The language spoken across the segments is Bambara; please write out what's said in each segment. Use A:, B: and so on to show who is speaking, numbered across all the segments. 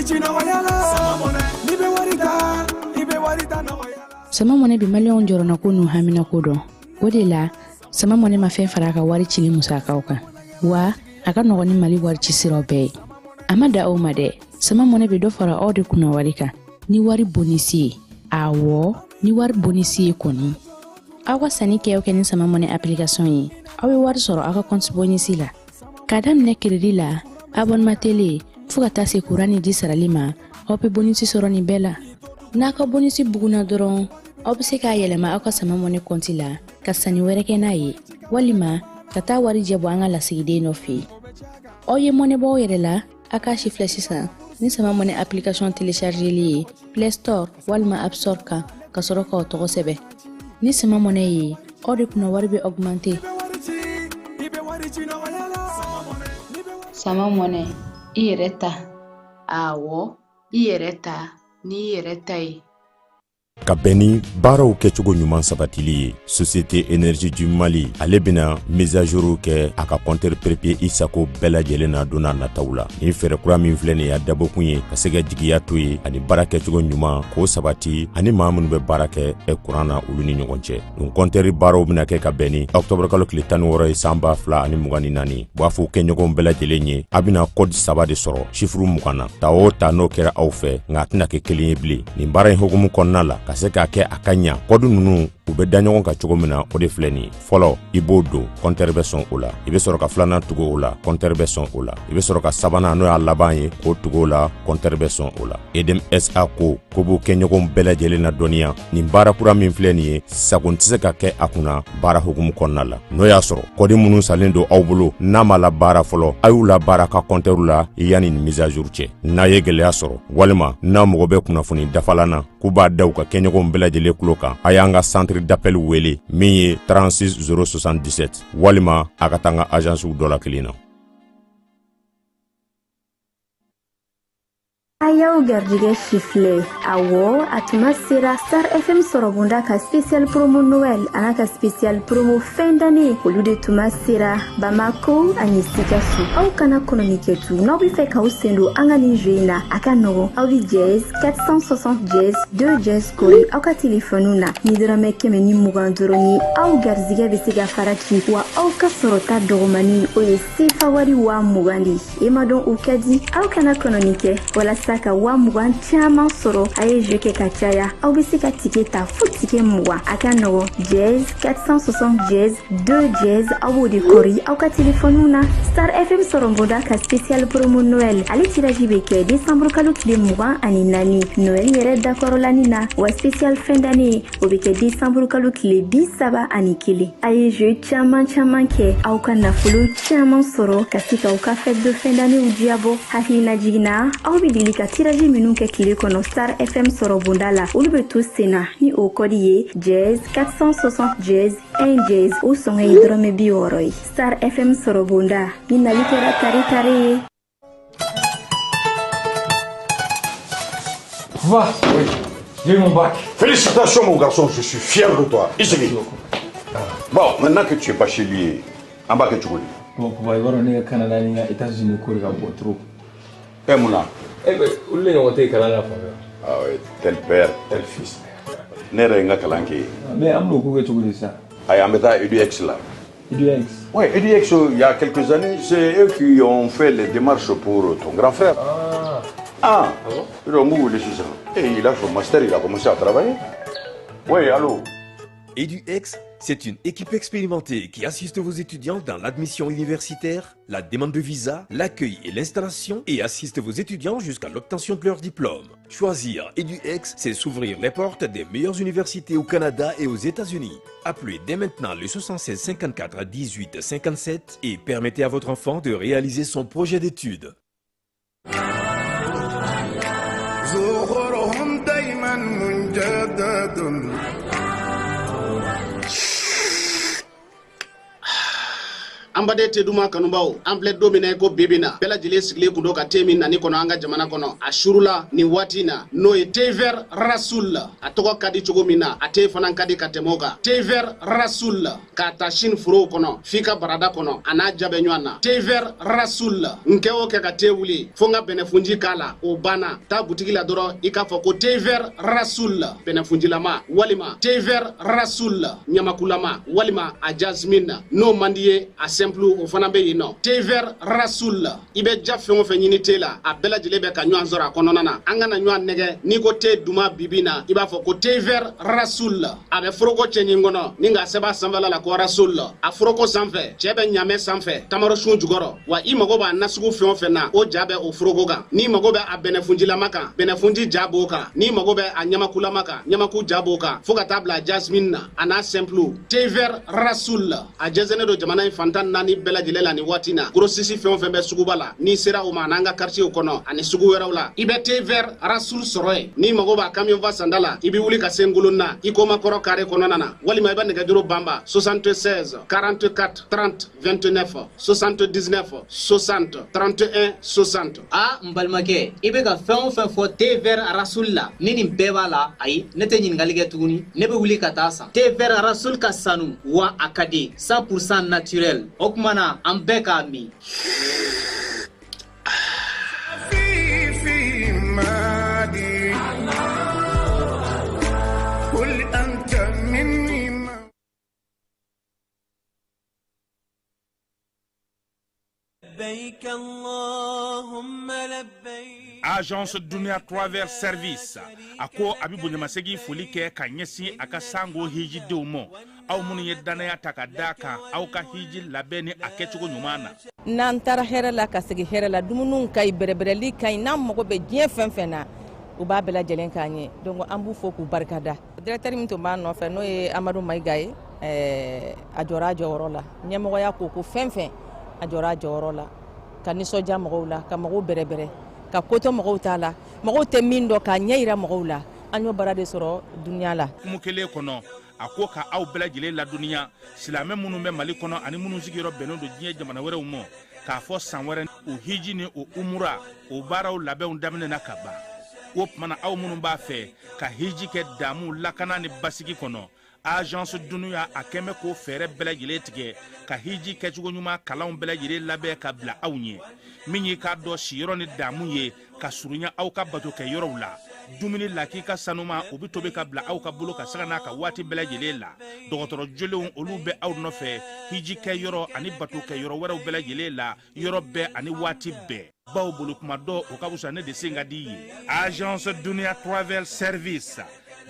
A: Wari ci nɔgɔya la. N'i bɛ wari ta, i bɛ wari ta nɔgɔya la.
B: Sama Mɔnɛ bɛ maliyɛnw jɔrɔnako n'u haminako dɔn. O de la, Sama Mɔnɛ ma fɛn fara a ka wari cili musakaw kan, wa a ka nɔgɔn ni Mali wari ci siraw bɛɛ ye. A ma da aw ma dɛ, Sama Mɔnɛ bɛ dɔ fara aw de kunna wari kan ni wari bonisi ye. Awɔ, ni wari bonisi ye kɔni. Aw ka sanni kɛ o kɛ ni Sama Mɔnɛ application ye, aw bɛ wari sɔrɔ aw ka compte bonisi la. K'a daminɛ crédit la, abonnement télé, fo ka taa se kuran ni ji sarali ma, aw bɛ bonisi sɔrɔ nin bɛɛ la. N'a ka bonisi bugunna dɔrɔn, aw bɛ se k'a yɛlɛma aw ka Sama Mɔnɛ kɔnti la ka sanni wɛrɛ kɛ n'a ye, walima ka taa wari jɛ bɔ an ka lasigiden dɔ fɛ yen. Aw ye mɔnɛ bɔ aw yɛrɛ la, a k'a si filɛ sisan ni Sama Mɔnɛ application téléchargeli ye Play Store walima App Store kan, ka sɔrɔ k'aw tɔgɔ sɛbɛn. Ni Sama Mɔnɛ ye, aw de kunna wari bɛ augmenter.
A: I bɛ wari ci nɔgɔya la.
B: Sama Mɔnɛ, i yɛrɛ ta. Awɔ, i yɛrɛ ta n'i yɛrɛ ta ye.
C: Ka bɛn ni baaraw kɛcogo ɲuman sabatili ye, Société Énergie du Mali ale bɛna mise à jour kɛ a ka compteur prépayé i sago bɛɛ lajɛlen na don n'a nataw la. Nin fɛɛrɛ kura min filɛ nin ye, a dabɔkun ye ka se ka jigiya to ye ani baara kɛcogo ɲuman k'o sabati ani maa minnu bɛ baara kɛ kuran na, olu ni ɲɔgɔn cɛ. Nin compteur baaraw bɛna kɛ ka bɛn ni octobre kalo tile 16 ye san 2024. U b'a fɔ kɛɲɔgɔnw bɛɛ lajɛlen ye, a bɛna code saba de sɔrɔ chiffre 20 na. Ta o ta, n'o kɛra aw fɛ, nka a tɛna kɛ kelen ye bilen. Nin baara in hukumu kɔnɔna la, ka se k'a kɛ a ka ɲa, code ninnu u bɛ da ɲɔgɔn kan cogo min na, o de filɛ nin ye. Fɔlɔ, i b'o don, compteur bɛ sɔn o la. I bɛ sɔrɔ ka filanan tugu o la, compteur bɛ sɔn o la. I bɛ sɔrɔ ka sabanan, n'o y'a laban ye, k'o tugu o la, compteur bɛ sɔn o la. EDM SA ko ko b'u kɛɲɔgɔnw bɛɛ lajɛlen na dɔnniya, nin baara kura min filɛ nin ye, sago tɛ se ka kɛ a kunna baara hukumu kɔnɔna la. N'o y'a sɔrɔ code minnu salen don aw bolo, n'a ma la baara fɔlɔ, a y'u la baara ka compteur la yanni nin mise à jour cɛ. N'a ye gɛlɛya sɔrɔ walima n'a mago bɛ kunnafoni dafalan na, k'u b'a da u ka kɛɲɔgɔnw bɛɛ lajɛlen tulo kan, a y'an ka centre d'appel wele min ye 36 077, walima a ka taa an ka agence dɔ la kelen na.
D: A y'aw garijɛgɛ sifilɛ. Awɔ, a tuma sera. Star FM sɔrɔbonda ka spécial promo Noël an'a ka spécial promo fin d'année, olu de tuma sera Bamako ani Sikaso. Aw kana kɔnɔni kɛ tu. N'aw bɛ fɛ k'aw sen don an ka nin jeu in na, a ka nɔgɔn. Aw bɛ dièse 460 dièse 2 dièse kori aw ka telefɔniw na ni dɔrɔmɛ 120 dɔrɔn ye. Aw garijɛgɛ bɛ se ka fara ci, wa aw ka sɔrɔta dɔgɔmani, o ye sefa wari 20 000 de ye. E ma dɔn, o ka di. Aw kana kɔnɔni kɛ. Walasa ka 20 000 caman sɔrɔ, a ye jeu kɛ ka caya. Aw bɛ se ka ticket ta fo ticket 20. A ka nɔgɔn, dièse 460 dièse 2 dièse, aw b'o de kɔri aw ka telefɔniw na. Star FM sɔrɔbonda ka spécial promo Noël, ale tirage bɛ kɛ décembre kalo tile 24, Noël yɛrɛ dakɔrɔlani na, wa spécial fin d'année, o bɛ kɛ décembre kalo tile 31. A ye jeu caman caman kɛ, aw ka nafolo caman sɔrɔ ka se k'aw ka fête de fin d'année diyabɔ. Hakilina jiginna, aw bɛ deli ka tirage minnu kɛ tile kɔnɔ Star FM sɔrɔbonda la, olu bɛ to sen na ni o code ye dièse 460 dièse 1 dièse. O sɔngɔ ye dɔrɔmɛ 60 ye. Star FM sɔrɔbonda, ni nali kɛra tari tari ye.
E: Va. Oui. J'ai eu mon bac.
F: Félicitations, mon garçon, je suis fier de toi. Isigi. Bon, maintenant que tu es bachelier, an b'a kɛ cogo di?
E: Bon, papa, i b'a dɔn ne ka Canada ni n ka États-Unis ko de ka bon trop.
F: Eh, mun na?
E: Eh ben, olu de ɲɔgɔn tɛ yen kalan na fan fɛ.
F: Ah oui, tel père, tel fils. Ne yɛrɛ ye n ka kalan kɛ yen.
E: Mais an bɛn'o ko kɛ cogo di sisan?
F: Ayi, an bɛ taa EDUX la.
E: EDUX?
F: Oui, EDUX, il y a quelques années, c'est eux qui ont fait les démarches pour ton grand frère.
E: Ah.
F: Ah, ah bon? Donc, et il a son master, il a commencé à travailler. Oui, allô?
G: EduX, c'est une équipe expérimentée qui assiste vos étudiants dans l'admission universitaire, la demande de visa, l'accueil et l'installation et assiste vos étudiants jusqu'à l'obtention de leur diplôme. Choisir EduX, c'est s'ouvrir les portes des meilleures universités au Canada et aux États-Unis. Appelez dès maintenant le 76 54 18 57 et permettez à votre enfant de réaliser son projet d'études.
A: زخرهم دايما مجدد.
H: An baden te duman kanubaw, an filɛ don min na i ko bi bi na, bɛɛ lajɛlen sigilen kun don ka te min nani kɔnɔ an ka jamana kɔnɔ. A surula nin waati in na, n'o ye thé vert Rasoul. A tɔgɔ ka di cogo min na, a te fana ka di ka tɛmɛ o kan. Thé vert Rasoul, k'a ta sini forow kɔnɔ f'i ka barada kɔnɔ, a n'a ja bɛ ɲɔgɔn na. Thé vert Rasoul, n kɛ o kɛ ka te wuli fo n ka bɛnɛfunji k'a la, o banna. Taa butigi la dɔrɔn i k'a fɔ ko thé vert Rasoul bɛnɛfunjilama, walima thé vert Rasoul ɲamakulama, walima a jasmine. N'o man di ye, a simple o fana bɛ yen nɔ. Thé vert Rasoul, i bɛ ja fɛn o fɛn ɲini te la, a bɛɛ lajɛlen bɛ ka ɲɔgɔn sɔrɔ a kɔnɔna na. An kana ɲɔgɔn nɛgɛ, n'i ko te duman bibi na, i b'a fɔ ko thé vert Rasoul. A bɛ foroko cɛɲi kɔnɔ ni k'a sɛbɛn a sanfɛla la ko Rasoul. A foroko sanfɛ, cɛ bɛ ɲamɛ sanfɛ, tamarosun jukɔrɔ. Wa i mago b'a nasugu fɛn o fɛn na, o ja bɛ o foroko kan. N'i mago bɛ a bɛnɛfunjilama kan, bɛnɛfunji ja b'o kan. N'i mago bɛ a ɲamakulama kan, ɲamaku ja b'o kan, fo ka taa bila jasmine na, a n'a simple. Thé vert Rasoul, a jɛnsɛnnen don jamana in fantan naani bɛɛ lajɛlen la nin waati na. Grossiste fɛn o fɛn bɛ suguba la, n'i sera o ma, an'an ka quartier kɔnɔ ani sugu wɛrɛw la, i bɛ thé vert Rasoul sɔrɔ yen. N'i mago b'a camion fa sanda la, i bɛ wuli ka se Ngolonna i Komakɔrɔ carré kɔnɔna na, walima i bɛ nɛgɛjuru banba 76 44 30 29 79 60 31 60.
I: A n balimakɛ, i bɛ ka fɛn o fɛn fɔ thé vert Rasoul la, ni nin bɛɛ b'a la, ayi, ne tɛ ɲininkali kɛ tuguni, ne bɛ wuli ka taa san. Thé vert Rasoul ka sanu wa a ka di, 100% naturel. O tuma na an bɛɛ k'a min.
J: Agence Dunia Travel Service a ko a bɛ bonyamasegin foli kɛ ka ɲɛsin a ka sango hijidenw ma, aw minnu ye danaya ta ka d'a kan aw ka hiji labɛn ni a kɛcogo ɲuman na.
K: N'an taara hɛrɛ la ka segin hɛrɛ la, dumuniw ka ɲi, bɛrɛbɛrɛli ka ɲi, n'an mago bɛ diɲɛ fɛn fɛn na, u b'a bɛɛ lajɛlen k'an ye. Donc an b'u fo k'u barikada. Directeur min tun b'an nɔfɛ, n'o ye Amadu Mayiga ye, a jɔra a jɔyɔrɔ la. Ɲɛmɔgɔya ko ko fɛn fɛn, a jɔra a jɔyɔrɔ la, ka nisɔndiya mɔgɔw la, ka mɔgɔw bɛrɛbɛrɛ, ka kotɔ mɔgɔw t'a la, mɔgɔw tɛ min dɔn k'a ɲɛ yira mɔgɔw la. An y'o baara de sɔrɔ dunuya la.
J: Kumu kelen kɔnɔ, a ko ka aw bɛɛ lajɛlen ladɔnniya, silamɛ minnu bɛ Mali kɔnɔ ani minnu sigiyɔrɔ bɛnnen don diɲɛ jamana wɛrɛw ma, k'a fɔ san wɛrɛ o hiji ni o umura o baaraw labɛnw daminɛna ka ban. O tuma na, aw minnu b'a fɛ ka hiji kɛ damu lakana ni basigi kɔnɔ, Agence Dunia a kɛn bɛ k'o fɛɛrɛ bɛɛ lajɛlen tigɛ ka hiji kɛcogo ɲuman kalanw bɛɛ lajɛlen labɛn ka bila aw ɲɛ. Min y'i k'a dɔn siyɔrɔ ni damu ye ka surunya aw ka bato kɛ yɔrɔw la, dumuni lakika sanuma o bɛ tobi ka bila aw ka bolo ka sanga n'a ka waati bɛɛ lajɛlen la. Dɔgɔtɔrɔ jolenw olu bɛ aw nɔfɛ hiji kɛ yɔrɔ ani bato kɛ yɔrɔ wɛrɛw bɛɛ lajɛlen la, yɔrɔ bɛɛ ani waati bɛɛ. Baw bolo kuma dɔ o ka fisa ne de sen ka di ye. Agence Dunia Travel Service,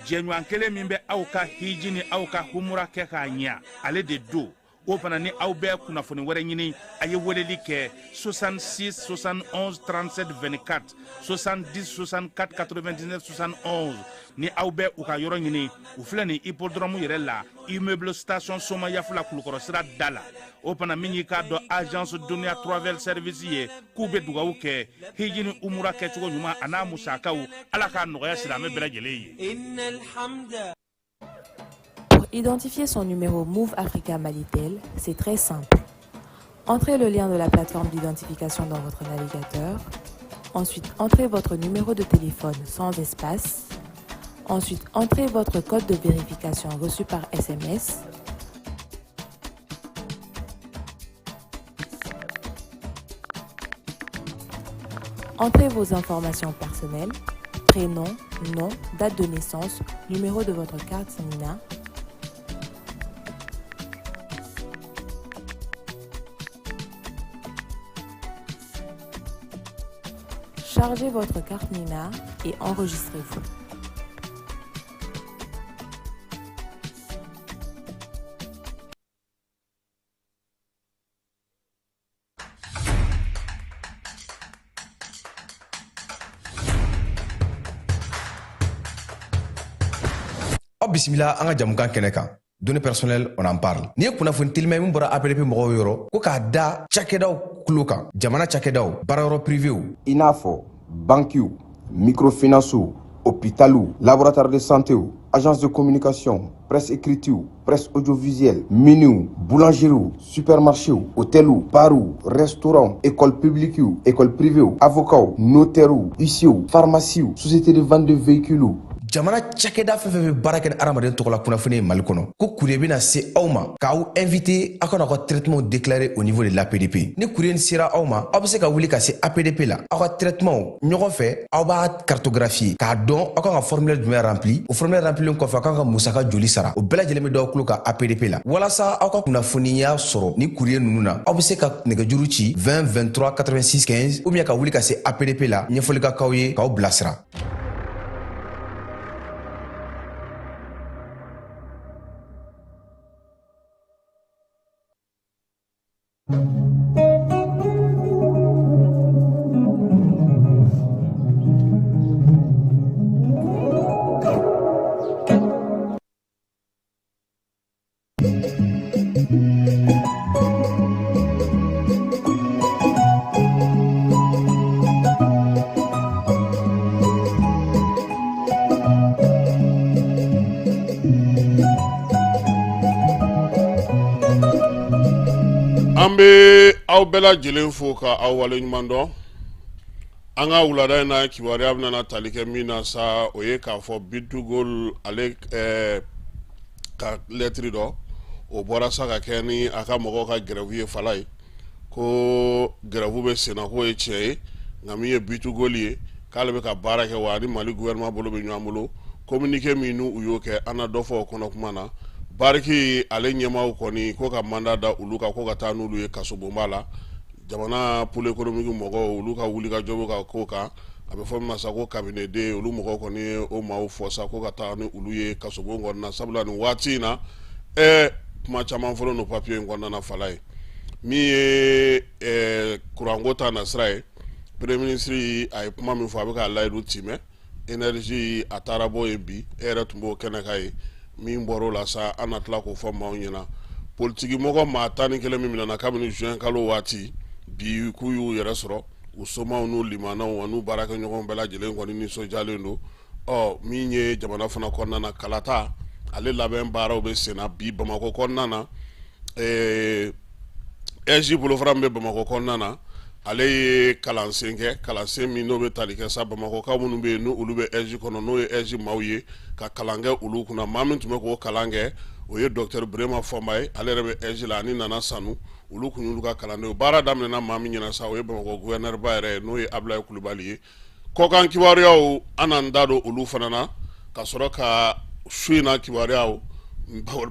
J: jɛɲɔgɔn kelen min bɛ aw ka hiji ni aw ka humura kɛ k'a ɲɛ, ale de don. O fana ni aw bɛ kunnafoni wɛrɛ ɲini, a ye weleli kɛ 66 71 37 24, 70 64 99 71. Ni aw bɛ u ka yɔrɔ ɲini, u filɛ nin hippodrome yɛrɛ la, immeuble station Somayafula Kulukɔrɔ sira da la. O fana min y'i k'a dɔn Agence Dunia Travel Service ye, k'u bɛ dugawu kɛ hiji ni umura kɛcogo ɲuman a n'a musakaw, Ala k'a nɔgɔya silamɛ bɛɛ lajɛlen ye.
L: Pour identifier son numéro Moov Africa Malitel, c'est très simple. Entrez le lien de la plateforme d'identification dans votre navigateur. Ensuite, entrez votre numéro de téléphone sans espace. Ensuite, entrez votre code de vérification reçu par SMS. Entrez vos informations personnelles, prénom, nom, date de naissance, numéro de votre carte NINA. Chargez votre carte NINA et enregistrez-vous.
M: Aw bisimila an ka jamukan kɛnɛ kan, données personnelles, on en parle. N'i ye kunnafoni telima ye min bɔra APDP mɔgɔw yɔrɔ ko k'a da cakɛdaw tulo kan, jamana cakɛdaw, baarayɔrɔ privéw,
C: i n'a fɔ bankiw, microfinancew,
M: hôpitaliw, laboratoire de santé, agence de communication, presse écrite, presse audiovisuelle, miniw, boulangerie, supermarché, hôteliw, bariw, restaurant, école publique, école privée, avocats, notaires, huissiers, pharmacie, société de vente de véhicules. Jamana cakɛda fɛn fɛn bɛ baara kɛ ni adamaden tɔgɔla kunnafoni ye Mali kɔnɔ, ko courrier bɛna se aw ma k'aw invité aw ka n'aw ka traitement déclarer au niveau de l'APDP. Ni courrier nin sera aw ma, aw bɛ se ka wuli ka se APDP la, aw ka traitement ɲɔgɔn fɛ, aw b'a cartographier k'a dɔn aw kan ka formulaire jumɛn rempli. O formulaire remplilen kɔfɛ, aw kan ka musaka joli sara, o bɛɛ lajɛlen bɛ d'aw tulo kan APDP la. Walasa aw ka kunnafoniya sɔrɔ ni courrier ninnu na, aw bɛ se ka nɛgɛjuru ci 20 23 86 15 ou bien ka wuli ka se APDP la, ɲɛfɔli ka k'aw ye k'aw bilasira.
N: An bɛ aw bɛɛ lajɛlen fo ka aw waleɲuman dɔn. An ka wulada in na kibaruya bɛna tali kɛ min na sa, o ye k'a fɔ B2Gold ale ka lɛtiri dɔ o bɔra sa ka kɛ ni a ka mɔgɔw ka grève ye. Fala ye ko grève bɛ senna, k'o ye tiɲɛ ye, nka min ye B2Gold ye, k'ale bɛ ka baara kɛ, wa ni Mali gouvernement bolo bɛ ɲɔgɔn bolo. Communiqué min n'u y'o kɛ, an na dɔ fɔ o kɔnɔ kuma na. Barrick ale ɲɛmaaw kɔni ko ka mandat da olu kan ko ka taa n'olu ye kasobonba la. Jamana pôle économique mɔgɔw, olu ka wulikajɔ bɛ ka ko kan, a bɛ fɔ min ma sa ko cabinet den, olu mɔgɔw kɔni ye o maaw fɔ sa ko ka taa ni olu ye kasobon kɔnɔna na, sabula nin waati in na kuma caman fɔlen don papier in kɔnɔna na. Fala ye min ye kuranko ta nasira ye, premier ministre a ye kuma min fɔ, a bɛ k'a layidu timɛ. Énergie a taara bɔ yen bi, e yɛrɛ tun b'o kɛnɛ kan ye. Min bɔr'o la sa, an na tila k'o fɔ maaw ɲɛna. Politiki mɔgɔ maa 11 min minɛna kabini juin kalo waati, bi k'u y'u yɛrɛ sɔrɔ, u somaw n'u limanaw an'u baarakɛɲɔgɔnw bɛɛ lajɛlen kɔni nisɔndiyalen don. Ɔ min ye jamana fana kɔnɔna na, kalata ale labɛn baaraw bɛ senna bi Bamakɔ kɔnɔna na. AIGE bolofara min bɛ Bamakɔ kɔnɔna na, ale ye kalansen kɛ, kalansen min n'o bɛ tali kɛ sa Bamakɔkaw minnu bɛ yen n'olu bɛ AIGE kɔnɔ, n'o ye AIGE maaw ye, ka kalan kɛ olu kunna. Maa min tun bɛ k'o kalan kɛ, o ye docteur Burema Fɔnba ye, ale yɛrɛ bɛ AIGE la, ani Nana Sanu, olu kun y'olu ka kalandenw. Baara daminɛna maa min ɲɛna sa, o ye Bamakɔ gouverneur ba yɛrɛ ye, n'o ye Abulaye Kulubali ye. Kɔkan kibaruyaw, an n'an da don olu fana na, ka sɔrɔ ka su in na kibaruyaw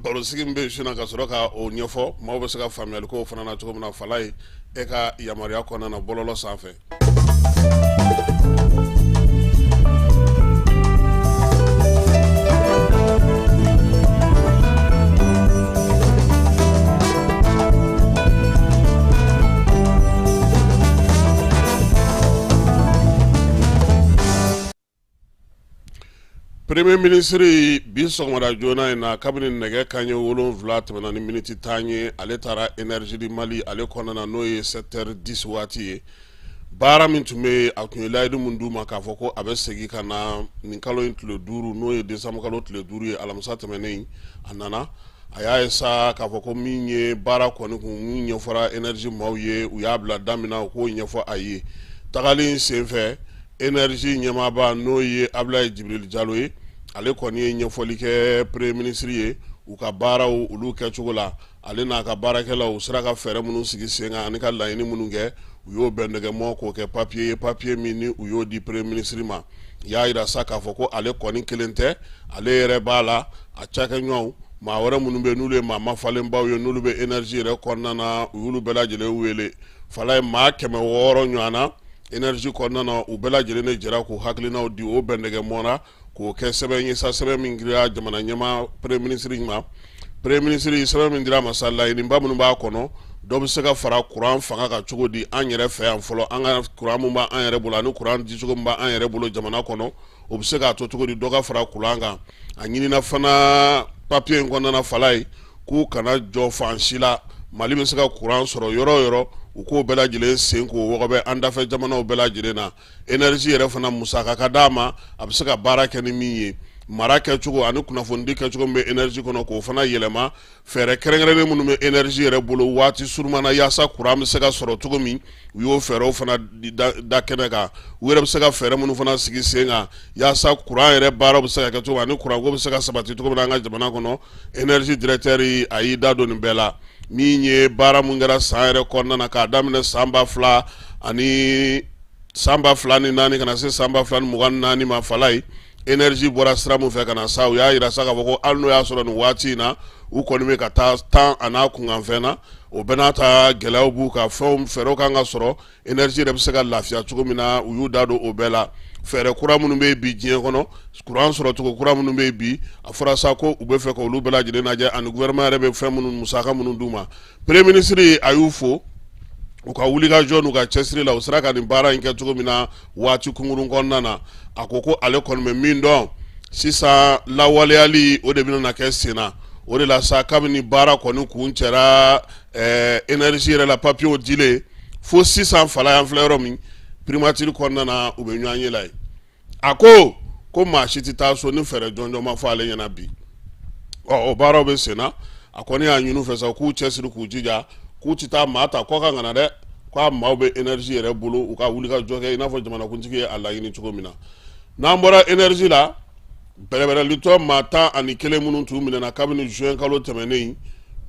N: barosigi min bɛ su in na, ka sɔrɔ ka o ɲɛfɔ maaw bɛ se ka faamuyali k'o fana na cogo min na. Fala ye e ka yamaruya kɔnɔna na bɔlɔlɔ sanfɛ. Premier ministre bi sɔgɔmada joona in na, kabini nɛgɛ kanɲɛ 7 tɛmɛna ni miniti 10 ye, ale taara Énergie du Mali ale kɔnɔna na, n'o ye 7h10 waati ye. Baara min tun bɛ yen, a tun ye layidu min d'u ma k'a fɔ ko a bɛ segin ka na nin kalo in tile 5, n'o ye décembre kalo tile 5 ye, alamisa tɛmɛnen, a nana, a y'a ye sa k'a fɔ ko min ye baara kɔni kun min ɲɛfɔra énergie maaw ye, u y'a bila da min na, u k'o ɲɛfɔ a ye. Tagali in senfɛ, énergie ɲɛmaaba n'o ye Abulaye Jibril Jalo ye, ale kɔni ye ɲɛfɔli kɛ premier ministre ye u ka baaraw olu kɛcogo la. Ale n'a ka baarakɛlaw sera ka fɛɛrɛ minnu sigi sen kan ani ka laɲini minnu kɛ, u y'o bɛndɛgɛmɔ k'o kɛ papiye ye, papiye min ni u y'o di premier ministre ma. Y'a jira sa k'a fɔ ko ale kɔni kelen tɛ, ale yɛrɛ b'a la, a cakɛɲɔgɔnw maa wɛrɛ minnu bɛ n'olu ye maa mafalenbaw ye, n'olu bɛ énergie yɛrɛ kɔnɔna na, u y'olu bɛɛ lajɛlen wele. Fala ye maa 600 ɲɔgɔn na énergie kɔnɔna na, u bɛɛ lajɛlen de jɛra k'u hakilinaw di, o bɛndɛgɛmɔra k'o kɛ sɛbɛn ye sa, sɛbɛn min dira jamana ɲɛmaa premier ministre ma. Premier ministre, sɛbɛn min dira a ma sa, laɲiniba minnu b'a kɔnɔ, dɔ bɛ se ka fara kuran fanga kan cogo di an yɛrɛ fɛ yan fɔlɔ, an ka kuran min b'an yɛrɛ bolo ani kuran dicogo min b'an yɛrɛ bolo jamana kɔnɔ, o bɛ se k'a to cogo di dɔ ka fara kuran kan. A ɲinina fana papiye in kɔnɔna, Fala ye, k'u kana jɔ fan si la. Mali bɛ se ka kuran sɔrɔ yɔrɔ o yɔrɔ, u k'o bɛɛ lajɛlen sen k'o wɔgɔbɛ an dafɛ jamanaw bɛɛ lajɛlen na. Énergie yɛrɛ fana musaka ka d'a ma, a bɛ se ka baara kɛ ni min ye, mara kɛcogo ani kunnafonidi kɛcogo min bɛ énergie kɔnɔ, k'o fana yɛlɛma. Fɛɛrɛ kɛrɛnkɛrɛnnen minnu bɛ énergie yɛrɛ bolo waati surunman na yaasa kuran bɛ se ka sɔrɔ cogo min, u y'o fɛɛrɛw fana da kɛnɛ kan. U yɛrɛ bɛ se ka fɛɛrɛ minnu fana sigi sen kan yaasa kuran yɛrɛ baaraw bɛ se ka kɛ cogo min ani kuranko bɛ se ka sabati cogo min na an ka jamana kɔnɔ. Énergie directeur a y'i da don nin bɛɛ la. Min ye baara mun kɛra san yɛrɛ kɔnɔna na k'a daminɛ san 2000 ani san 2004 ka na se san 2024 ma, Falaye, énergie bɔra sira min fɛ ka na sa, u y'a jira sa k'a fɔ ko hali n'o y'a sɔrɔ nin waati in na u kɔni bɛ ka taa tan a n'a kunkanfɛn na, o bɛɛ n'a ta gɛlɛyaw b'u ka fɛnw fɛɛrɛw kan ka sɔrɔ énergie yɛrɛ bɛ se ka lafiya cogo min na. U y'u da don o bɛɛ la. Fɛɛrɛ kura minnu bɛ bi diɲɛ kɔnɔ, kuran sɔrɔcogo kura minnu bɛ bi, a fɔra sa ko u bɛ fɛ k'olu bɛɛ lajɛlen lajɛ ani gouvernement yɛrɛ bɛ fɛn minnu musaka minnu d'u ma. Premier ministre a y'u fo u ka wulikajɔ n'u ka cɛsiri la, u sera ka nin baara in kɛ cogo min na waati kunkurun kɔnɔna na. A ko ko ale kɔni bɛ min dɔn sisan, lawaleyali o de bɛna na kɛ sen na. O de la sa, kabini baara kɔni kuncɛra énergie yɛrɛ la, papiyew dilen fo sisan, Falaye, an filɛ yɔrɔ min, primature kɔnɔna na, u bɛ ɲɔgɔn ye la yen. A ko ko maa si tɛ taa so ni fɛɛrɛ jɔnjɔn ma fɔ ale ɲɛna bi. Ɔ, o baaraw bɛ sen na. A kɔni y'a ɲini u fɛ sa k'u cɛsiri, k'u jija, k'u tɛ taa maa ta kɔkan ka na dɛ, k'a maaw bɛ énergie yɛrɛ bolo, u ka wuli ka jɔ kɛ i n'a fɔ jamanakuntigi ye a laɲini cogo min na. N'an bɔra énergie la, bɛrɛbɛrɛlitɔ maa 11 minnu tun minɛna kabini juin kalo tɛmɛnen,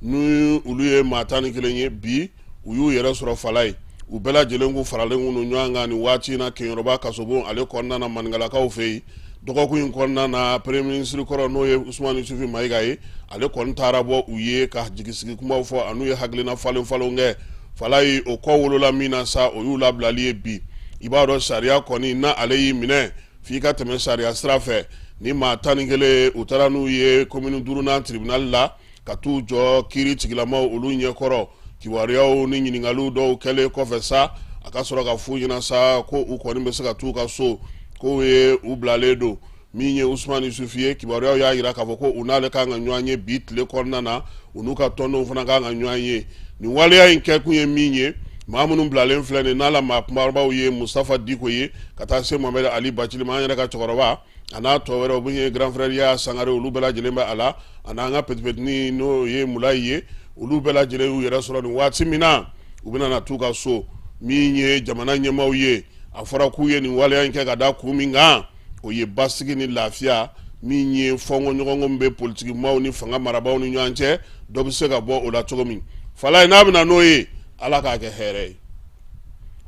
N: ni olu ye maa 11 ye, bi u y'u yɛrɛ sɔrɔ, Falaye. U bɛɛ lajɛlen k'u faralen kun don ɲɔgɔn kan nin waati in na Keɲɔrɔba kasobon ale kɔnɔna na, maninkalakaw fɛ yen. Dɔgɔkun in kɔnɔna na, premier ministre kɔrɔ, n'o ye Usumani Isufi Mayiga ye, ale kɔni taara bɔ u ye ka jigisigi kumaw fɔ an'u ye hakilina falen falen kɛ, Falaye. O kɔ wolola min na sa, o y'u labilali ye bi. I b'a dɔn, sariya kɔni na, ale y'i minɛ f'i ka tɛmɛ sariya sira fɛ. Ni maa 11, u taara n'u ye commune duurunan tribunal la ka t'u jɔ kiiri tigilamaw olu ɲɛkɔrɔ. Kibaruyaw ni ɲininkaliw dɔw kɛlen kɔfɛ sa, a ka sɔrɔ ka f'u ɲɛna sa ko u kɔni bɛ se ka t'u ka so, k'o ye u bilalen don. Min ye Usumani Isufi ye, kibaruyaw y'a jira k'a fɔ ko u n'ale kan ka ɲɔgɔn ye bi tile kɔnɔna na, u n'u ka tɔndenw fana kan ka ɲɔgɔn ye. Nin waleya in kɛkun ye min ye, maa minnu bilalen filɛ nin n'a la, maa kumabaw ye Mustafa Diko ye ka taa se Mohamed Ali Bacili ma, an yɛrɛ ka cɛkɔrɔba, a n'a tɔ wɛrɛw min ye grand frère Yaya Sangare, olu bɛɛ lajɛlen bɛ a la, a n'an ka petit-petitnin n'o ye Mulayi ye. Olu bɛɛ lajɛlen y'u yɛrɛ sɔrɔ nin waati min na, u bɛna na t'u ka so. Min ye jamana ɲɛmaaw ye, a fɔra k'u ye nin waleya in kɛ ka da kun min kan, o ye basigi ni lafiya min ye fɔnkɔɲɔgɔnkɔ min bɛ politikimaw ni fanga marabaaw ni ɲɔgɔn cɛ, dɔ bɛ se ka bɔ o la cogo min. Falaye, n'a bɛna n'o ye, Ala k'a kɛ hɛrɛ ye.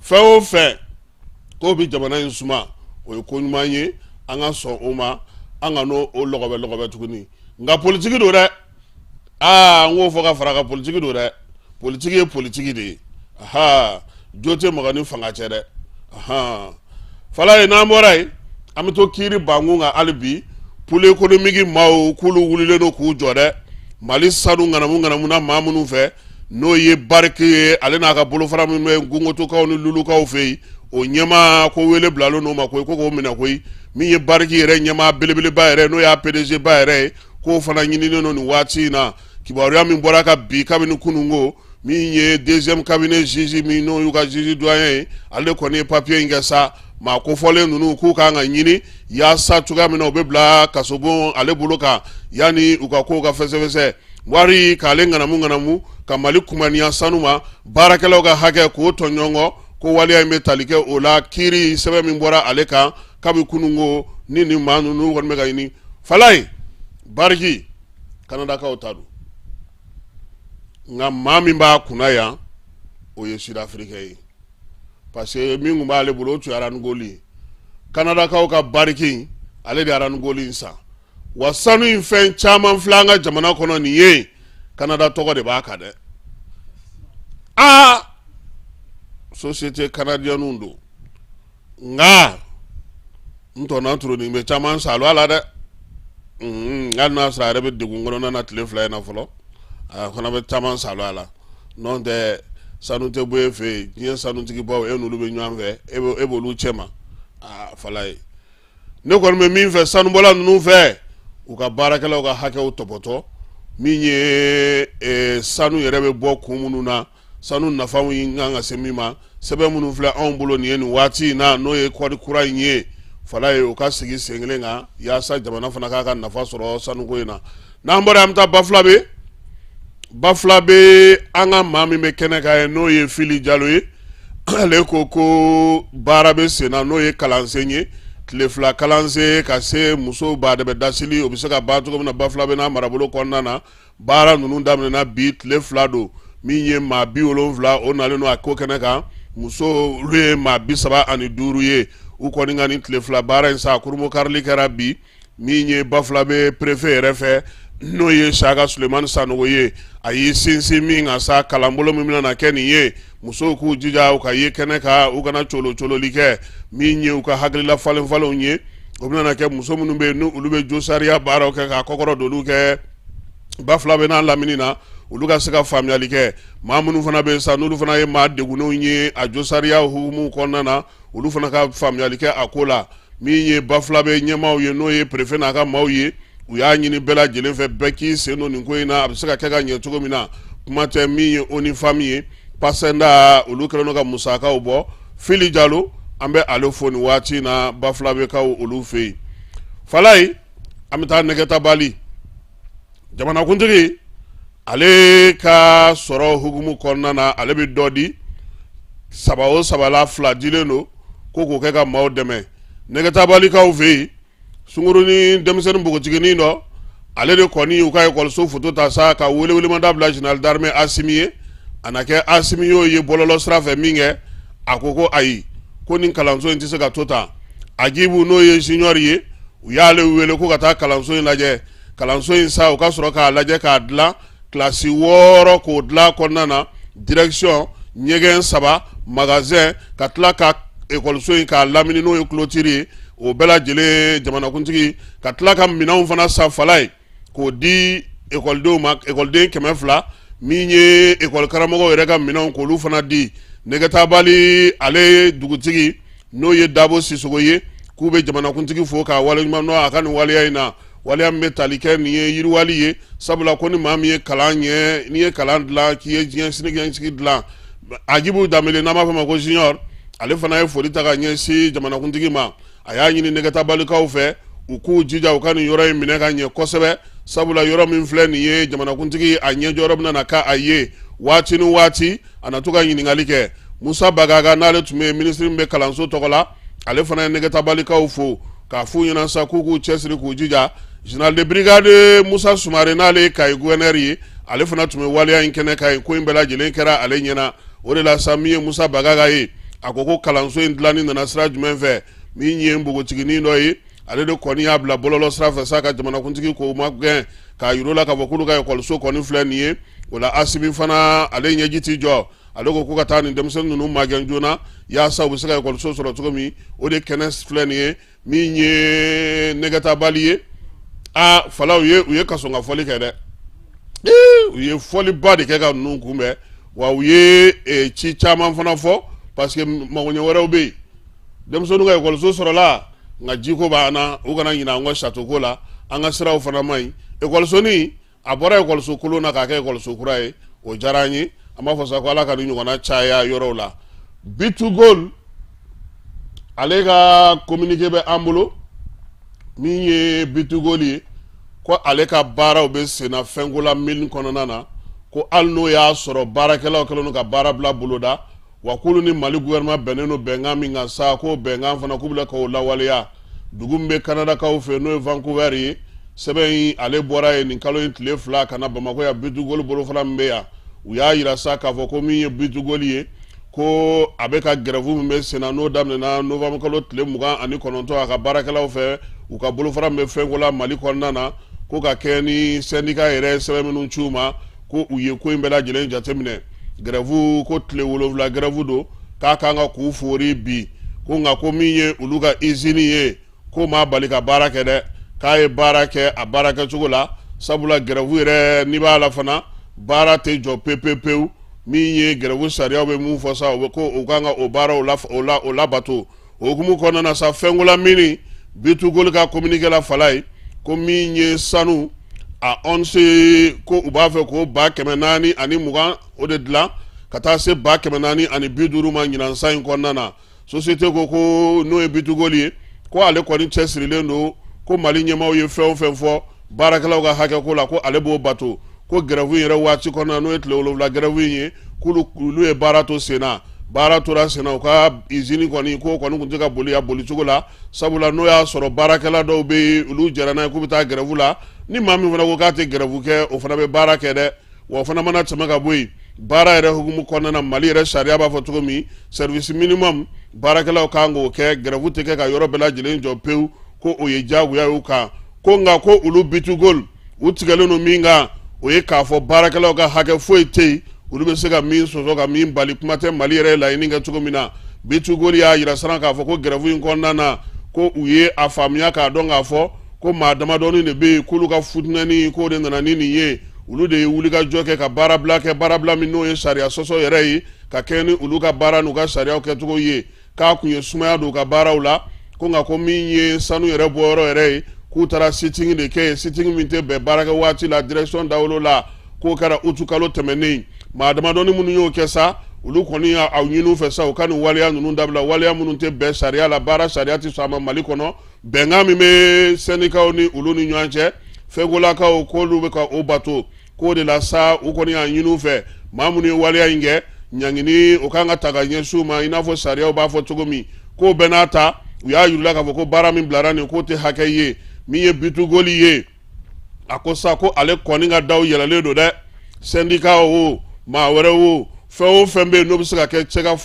N: Fɛn o fɛn k'o bɛ jamana in suma, o ye ko ɲuman ye, an ka sɔn o ma, an ka n'o lɔgɔbɛ lɔgɔbɛ tuguni. Nka politiki don dɛ. Aa, n k'o fɔ ka fara kan, politiki don dɛ. Politiki ye politiki de ye. Aha, jo tɛ mɔgɔ ni fanga cɛ dɛ. Ahan, Falaye, n'an bɔra yen, an bɛ to kiiri bankun kan hali bi. Pôle économique maaw k'olu wulilen don k'u jɔ dɛ. Mali sanu ŋanamu ŋanamu na maa minnu fɛ, n'o ye Barrick ye, ale n'a ka bolofara min bɛ Gungotokaw ni Lulukaw fɛ yen, o ɲɛmaa ko wele bilalen n'o ma koyi, ko k'o minɛ koyi. Min ye Barrick yɛrɛ ɲɛmaa belebeleba yɛrɛ, n'o y'a PDG ba yɛrɛ ye, k'o fana ɲininen don nin waati in na. Kibaruya min bɔra ka bi kabini kununko, min ye deuxième cabinet juge min n'o y'u ka juge doyen ye, ale kɔni ye papier in kɛ sa, maa kofɔlen ninnu k'u kan ka ɲini yaasa cogoya min na u bɛ bila kasobon ale bolo kan yanni u ka kow ka fɛsɛfɛsɛ. Wari k'ale ŋanamu ŋanamu ka Mali kumaniya sanu ma, baarakɛlaw ka hakɛ k'o tɔɲɔgɔn, ko waleya in bɛ tali kɛ o la. Kiiri sɛbɛn min bɔra ale kan kabi kununko, ni nin maa ninnu kɔni bɛ ka ɲini, Falaye, Barrick Kanadakaw ta don, nka maa min b'a kunna yan, o ye Sud-Africain ye, parce que min tun b'ale bolo, o tun ye Randgold ye. Kanadakaw ka Barrick in, ale de ye Randgold in san. Wa sanu in fɛn caman filɛ an ka jamana kɔnɔ nin ye, Kanada tɔgɔ de b'a kan dɛ. Aa, société canadienne don, nka n tɔnɔ turunin bɛ caman salo a la dɛ. Hali n'a sɔrɔ a yɛrɛ bɛ degun kɔnɔna na tile 2 in na fɔlɔ, a fana bɛ caman salo a la. N'o tɛ, sanu tɛ bɔ e fɛ yen, diɲɛ sanutigibaw, e n'olu bɛ ɲɔgɔn fɛ, e b'olu cɛ ma. Aa, Falaye, ne kɔni bɛ min fɛ sanubɔla ninnu fɛ, u ka baarakɛlaw ka hakɛw tɔpɔtɔ. Min ye sanu yɛrɛ bɛ bɔ kun minnu na. Sanu nafa in kan ka se min ma, sɛbɛn minnu filɛ anw bolo nin ye nin waati in na, n'o ye kɔdi kura in ye, fala ye, o ka sigi sen kelen kan yaasa jamana fana k'a ka nafa sɔrɔ sanuko in na. N'an bɔra, an bɛ taa Bafulabe. Bafulabe, an ka maa min bɛ kɛnɛ kan ye, n'o ye Fili Jalo ye, ale ko ko baara bɛ sen na, n'o ye kalansen ye, tile 2 kalansen ka se musow badɛbɛ dasili, o bɛ se ka ban cogo min na Bafulabe n'a marabolo kɔnɔna na. Baara ninnu daminɛna bi, tile 2 don. Min ye maa 70, o nalen don a ko kɛnɛ kan. Muso, olu ye maa 35 ye. U kɔni ka nin tile 2 baara in sa, kurunbonkarili kɛra bi, min ye Bafulabe préfet yɛrɛ fɛ, n'o ye Saka Sulemani Sanogo ye. A y'i sinsin min kan sa, kalanbolo min bɛna kɛ nin ye, musow k'u jija u ka ye kɛnɛ kan, u kana colo cololi kɛ. Min ye u ka hakilila falen falenw ye, o bɛna kɛ muso minnu bɛ yen, n'olu bɛ josariya baaraw kɛ k'a kɔkɔrɔ dolu kɛ Bafulabe n'a lamini na, olu ka se ka faamuyali kɛ. Maa minnu fana bɛ yen sa, n'olu fana ye maa degunnenw ye a josariya hukumu kɔnɔna na, olu fana ka faamuyali kɛ a ko la. Min ye Bafulabe ɲɛmaaw ye, n'o ye préfet n'a ka maaw ye, u y'a ɲini bɛɛ lajɛlen fɛ, bɛɛ k'i sen don nin ko in na, a bɛ se ka kɛ ka ɲɛ cogo min na. Kuma tɛ min ye ONU Femmes ye, Pasɛnda, olu kɛlen don ka musakaw bɔ. Fili Jalo, an bɛ ale fo nin waati in na Bafulabekaw olu fɛ yen. Falaye, an bɛ taa Nɛgɛtabali. Jamanakuntigi ale ka sɔrɔ hukumu kɔnɔna na, ale bɛ dɔ di saba o saba la, fila dilen don ko k'o kɛ ka maaw dɛmɛ. Nɛgɛtabalikaw fɛ yen, sunkurunin denmisɛnnin npogotiginin dɔ, ale de kɔni u ka ekɔliso foto ta sa ka welewelemada bila général d'armée Asimi ye. A na kɛ Asimi y'o ye bɔlɔlɔ sira fɛ min kɛ, a ko ko ayi, ko nin kalanso in tɛ se ka to tan. Agibu, n'o ye junior ye, u y'ale wele ko ka taa kalanso in lajɛ. Kalanso in sa, u ka sɔrɔ k'a lajɛ k'a dilan, kilasi 6 k'o dilan kɔnɔna na, direction, ɲɛgɛn saba, magasin, ka tila ka ekɔliso in k'a lamini, n'o ye clôture ye, o bɛɛ lajɛlen jamanakuntigi ka tila ka minɛnw fana san, fala ye, k'o di ekɔlidenw ma, ekɔliden 200. Min ye ekɔli karamɔgɔw yɛrɛ ka minɛnw, k'olu fana di. Nɛgɛtabali ale dugutigi, n'o ye Dabo Sisogo ye, k'u bɛ jamanakuntigi fo k'a waleɲuman dɔn a ka nin waleya in na, waleya min bɛ tali kɛ nin ye yiriwali ye, sabula ko ni maa min ye kalan ɲɛ, n'i ye kalan dilan, k'i ye diɲɛ siniɲɛsigi dilan. Agibu Danbele, n'an b'a fɔ a ma ko junior, ale fana ye foli ta ka ɲɛsin jamanakuntigi ma. A y'a ɲini Nɛgɛtabalikaw fɛ, u k'u jija u ka nin yɔrɔ in minɛ ka ɲɛ kosɛbɛ, sabula yɔrɔ min filɛ nin ye, jamanakuntigi a ɲɛjɔyɔrɔ bɛna na k'a ye waati ni waati, a na to ka ɲininkali kɛ. Musa Bagaga, n'ale tun bɛ minisiri min bɛ kalanso tɔgɔ la, ale fana ye Nɛgɛtabalikaw fo k'a f'u ɲɛna sa k'u k'u cɛsiri, k'u jija. Général de brigade Musa Sumare, n'ale ye Kayi gouverneur ye, ale fana tun bɛ waleya in kɛnɛ kan yen. Ko in bɛɛ lajɛlen kɛra ale ɲɛna. O de la sa, min ye Musa Bagaga ye, a ko ko kalanso in dilanni nana sira jumɛn fɛ? Min ye npogotiginin dɔ ye, ale de kɔni y'a bila bɔlɔlɔ sira fɛ sa ka jamanakuntigi k'o magɛn, k'a yir'u la k'a fɔ k'olu ka ekɔliso kɔni filɛ nin ye. O la, Asimi fana, ale ɲɛji t'i jɔ, ale ko ko ka taa nin denmisɛnnin ninnu magɛn joona yaasa u bɛ se ka ekɔliso sɔrɔ cogo min. O de kɛnɛ filɛ nin ye. Min ye Nɛgɛtabali ye, aa falaw ye, u ye kasɔnka fɔli kɛ dɛ. U ye fɔliba de kɛ ka ninnu kunbɛn, wa u ye ci caman fana fɔ, parce que magoɲɛ wɛrɛw bɛ yen. Denmisɛnninw ka ekɔliso sɔrɔla, nka jiko b'an na, u kana ɲinɛ an kɔ château ko la, an ka siraw fana man ɲi. Ekɔlisonin a bɔra ekɔliso kolon na k'a kɛ ekɔliso kura ye, o diyara an ye. An b'a fɔ sa ko Ala ka nin ɲɔgɔnna caya yɔrɔw la. B2Gold, ale ka communiqué bɛ an bolo. Min ye B2Gold ye, ko ale ka baaraw bɛ senna Fɛnkola mine kɔnɔna na, ko hali n'o y'a sɔrɔ baarakɛlaw kɛlen don ka baara bila boloda, wa k'olu ni Mali gouvernement bɛnnen don bɛnkan min kan sa, k'o bɛnkan fana k'u bɛna k'o lawaleya. Dugu min bɛ Kanadakaw fɛ, n'o ye Vancouver ye, sɛbɛn in ale bɔra yen nin kalo in tile 2 ka na Bamakɔ yan. B2Gold bolofara min bɛ yan, u y'a yira sa k'a fɔ ko min ye B2Gold ye, ko a bɛ ka grève min bɛ senna, n'o daminɛna novembre kalo tile 29 a ka baarakɛlaw fɛ, u ka bolofara min bɛ Fɛnkola Mali kɔnɔna na, ko ka kɛ ni syndicat yɛrɛ sɛbɛn minnu ci u ma, ko u ye ko in bɛɛ lajɛlen jateminɛ. Grève ko tile 7 grève don, k'a kan ka k'u fori bi, ko nka ko min ye olu ka usine ye, ko m'a bali ka baara kɛ dɛ, k'a ye baara kɛ a baara kɛcogo la, sabula grève yɛrɛ n'i b'a la fana, baara tɛ jɔ pewu pewu. Min ye grève sariyaw bɛ mun fɔ sa, o bɛ ko u kan ka o baaraw la o la o labato. O hukumu kɔnɔna na sa, Fɛnkola mine, B2Gold ka communiqué la, fala ye, ko min ye sanu a once, ko u b'a fɛ k'o 420,000 o de dilan. ka taa se 450 ma ɲinan san in kɔnɔna na. Société ko ko n'o ye B2Gold ye, ko ale kɔni cɛsirilen don, ko Mali ɲɛmaaw ye fɛn o fɛn fɔ baarakɛlaw ka hakɛ ko la, ko ale b'o bato. Ko grève in yɛrɛ waati kɔnɔna, n'o ye tile 7 grève in ye, k'olu olu ye baara to sen na. Baara tora sen na, u ka usine kɔni k'o kɔni tun tɛ ka boli a bolicogo la, sabula n'o y'a sɔrɔ baarakɛla dɔw bɛ yen, olu jɛra n'a ye k'u bɛ taa grève la. Ni maa min fana ko k'a tɛ grève kɛ, o fana bɛ baara kɛ dɛ. Wa o fana mana tɛmɛ ka bɔ yen, baara yɛrɛ hukumu kɔnɔna na, Mali yɛrɛ sariya b'a fɔ cogo min, service minimum baarakɛlaw kan k'o kɛ. Grève tɛ kɛ ka yɔrɔ bɛɛ lajɛlen jɔ pewu, ko o ye diyagoya y'u kan. Ko nka ko olu B2Gold u tigɛlen don min kan, o ye k'a fɔ baarakɛlaw ka hakɛ foyi tɛ yen olu bɛ se ka min sɔsɔ ka min bali. Kuma tɛ Mali yɛrɛ ye laɲini kɛ cogo min na. B2Gold y'a yira sisan k'a fɔ ko grève in kɔnɔna na, ko u ye a faamuya k'a dɔn k'a fɔ ko maa damadɔni de bɛ yen k'olu ka futinɛni k'o de nana ni nin ye. Olu de ye wulikajɔ kɛ ka baarabila kɛ, baarabila min n'o ye sariya sɔsɔ yɛrɛ ye, ka kɛɲɛ ni olu ka baara n'u ka sariyaw kɛcogo ye, k'a kun ye sumaya don u ka baaraw la. Ko nka ko min ye sanu yɛrɛ bɔyɔrɔ yɛrɛ ye, k'u taara sit-in de kɛ yen, sit-in min tɛ bɛn baarakɛ waati la direction dawolo la, k'o kɛra utu kalo tɛmɛnen. Maa damadɔni minnu y'o kɛ sa, olu kɔni y'a ɲini u fɛ sa u ka nin waleya ninnu dabila, waleya minnu tɛ bɛn sariya la, baara sariya tɛ sɔn a ma Mali kɔnɔ. Bɛnkan min bɛ sɛndikaw ni olu ni ɲɔgɔn cɛ, Fekolakaw k'olu bɛ ka o bato. K'o de la sa, u kɔni y'a ɲini u fɛ, maa minnu ye waleya in kɛ, ɲangini o kan ka ta ka ɲɛsin u ma i n'a fɔ sariyaw b'a fɔ cogo min. K'o bɛɛ n'a ta, u y'a yir'u la k'a fɔ ko baara min bilara nin, k'o tɛ hakɛ ye. Min ye B2Gold ye, a ko sa ko ale kɔni ka daw yɛlɛlen don dɛ. Sɛndika o, maa wɛrɛ o, fɛn o fɛn bɛ yen n'o bɛ se ka kɛ cɛ ka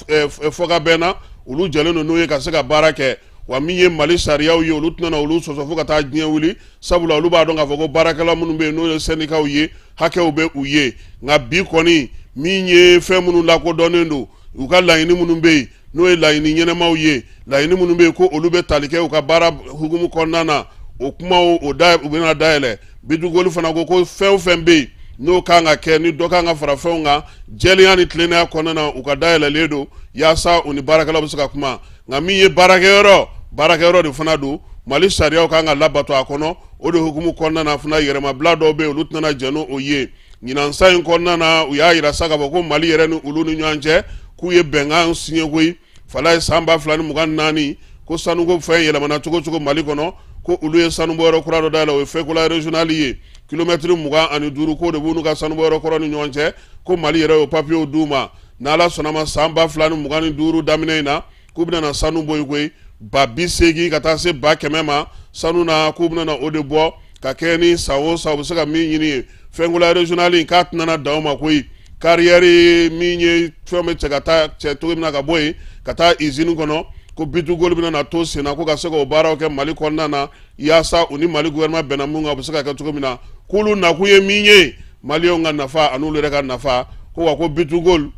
N: fɔkabɛn na, olu jɛlen don n'o ye ka se ka baara kɛ. Wa min ye Mali sariyaw ye, olu tɛna olu sɔsɔ fo ka taa diɲɛ wuli, sabula olu b'a dɔn k'a fɔ ko baarakɛla minnu bɛ yen n'o ye sɛndikaw ye, hakɛw bɛ u ye. Nka bi kɔni, min ye fɛn minnu lakodɔnnen don, u ka laɲini minnu bɛ yen n'o ye laɲini ɲɛnamaw ye, laɲini minnu bɛ yen ko olu bɛ tali kɛ u ka baara hukumu kɔnɔna na, o kumaw o da u bɛna dayɛlɛ. B2Gold fana ko ko fɛn o fɛn bɛ yen n'o kan ka kɛ, ni dɔ kan ka fara fɛnw kan jɛlenya ni tilennenya kɔnɔna na, u ka dayɛlɛlen don yaasa u ni baarakɛlaw bɛ se ka kuma. Nka min ye baarakɛyɔrɔ, baarakɛyɔrɔ de fana don, Mali sariyaw kan ka labato a kɔnɔ. O de hukumu kɔnɔna na fana, yɛrɛmabila dɔw bɛ yen, olu tɛna jɛn n'o ye. Ɲinan san in kɔnɔna na, u y'a yira sa k'a fɔ ko Mali yɛrɛ ni olu ni ɲɔgɔn cɛ, k'u ye bɛnkan signé koyi. Falaye, san 2024, ko sanuko fɛn yɛlɛmana cogo cogo Mali kɔnɔ, ko olu ye sanubɔyɔrɔ kura dɔ dayɛlɛ, o ye Fekola régional ye, kilomɛtiri 25, k'o de b'u n'u ka sanubɔyɔrɔ kɔrɔ ni ɲɔgɔn cɛ. Ko Mali yɛrɛ y'o papiyew d'u ma. N'Ala sɔnna ma, san 2025 daminɛ in na, k'u bɛna na sanu bɔ yen koyi, 80 000 ka taa se 100 000 ma sanu na, k'u bɛna na o de bɔ ka kɛ ni san o san u bɛ se ka min ɲini ye. Fekola régional in, k'a tɛna dan o ma koyi. Carrière min ye fɛn bɛ cɛ ka taa cɛ cogo min na ka bɔ yen ka taa usine kɔnɔ, ko B2Gold bɛna na to sen na ko ka se k'o baaraw kɛ Mali kɔnɔna na, yaasa u ni Mali gouvernement bɛnna mun kan, u bɛ se ka kɛ cogo min na. K'olu nakun ye min ye, Maliyɛnw ka nafa ani olu yɛrɛ ka nafa. Ko wa ko B2Gold,